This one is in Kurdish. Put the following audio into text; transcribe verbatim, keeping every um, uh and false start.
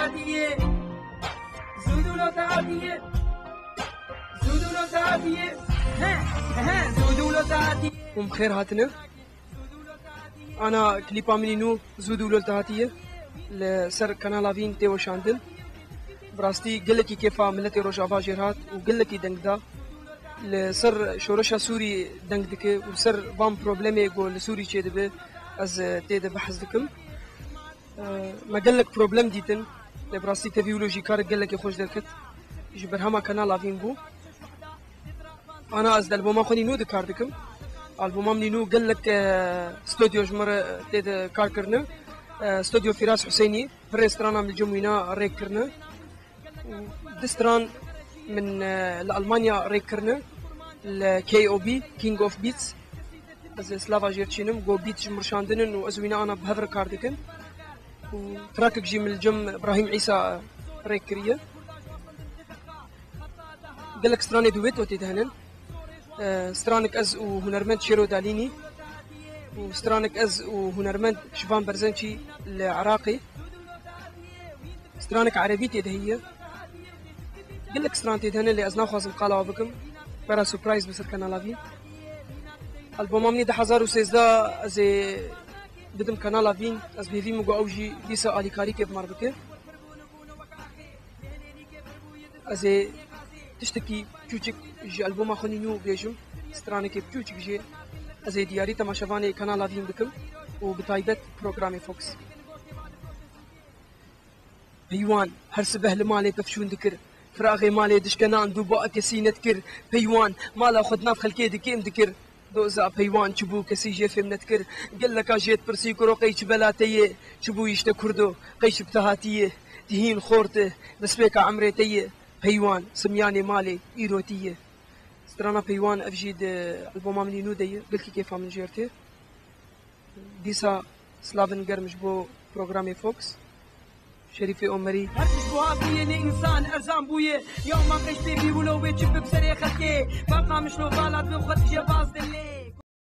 Hatiye. Zûdûlo te hatiye. Zûdûlo te hatiye. He, he, zûdûlo te hatiye. Hûn bi xêr hatine. Ana klîpa min î nû Zûdûlo te hatiye. Li ser kanala Vîn tê weşandin. Bi rastî gelekî kêfa miletê Rojava jêr hat û gelekî deng da. Li ser şoreşa Sûrî deng dike û ser van problemê ku li Sûrî çêdibe ez, e, tê de behs dikim. E, me gelek problem dîtin. Lê bi rastî tevî wilo jî karek gelekî xweş derket. Ji berhema kanala Vîn bû. Ana ez di alboma xwe nî nû de kar dikim. Alboma min nî nû gelek, e, stodyo ji min re tê de kar kirine. E, Stodyo Fîraz Huseynî, pirê strana min li cem wîna rêk kirine. Û du stran min, e, li Almanya rêk kirine. Li K O B, King of Beats. Ez ê slava jê re çînim, go beat ji min re şandin in û ez wîna ana bi hev re kar dikin. Û trakek jî min li cem Brahîm Îsa rêk kiriye. Gelek stranê dueto tê de hene. E, stranek ez û hunermend Şêro Dalînî û stranek ez û hunermend Şivan Berzençî li Iraqê. Stranek erebî tê de heye. Gelek stran tê de hene lê ez naxwazim qala wan bikim. Were surprise be ser kanala Vîn. Alboma min ê du hezar û sêzdeh ez ê bidim kanala Vîn. Ez bi hêvî me ku ew jî dîsa alîkarîkê bi me re bike. Ez ê tiştekî çûçik ji alboma xwe nî nû bêjim, stranekê çûçik jê ez ê diyarî temaşevanê kanala Vîn bikim û bi taybet programê Fox. Peywan her sibeh li malê pevçûn dikir, firaxê malê dişkenan dû ba kesî nedikir. Peywan mala xwe di nav xelkê dikêm dikir. Doza peywan çi bû kesî jê fêm nedikir. Geleka jê dipirsî kuro qey çi bela te yê, çi bû işte kurdo, qey çi bi te hatiye, tihîn xorte, destpêka emrê te yê, peywan simyanê malê îrotî ye. Strana peywan ev jî di alboma min î nû de ye, gelkî kêfa min jê re tê. Dîsa slavin germ ji bo programê Fox. Şerîfê Omerî. Her tişt buha bûye ne însan erzan bûye. Ya ma qeş tê bî wilo wê çi bib serê xelkê. Baqamişlo vala bi xwe dije baz dilê.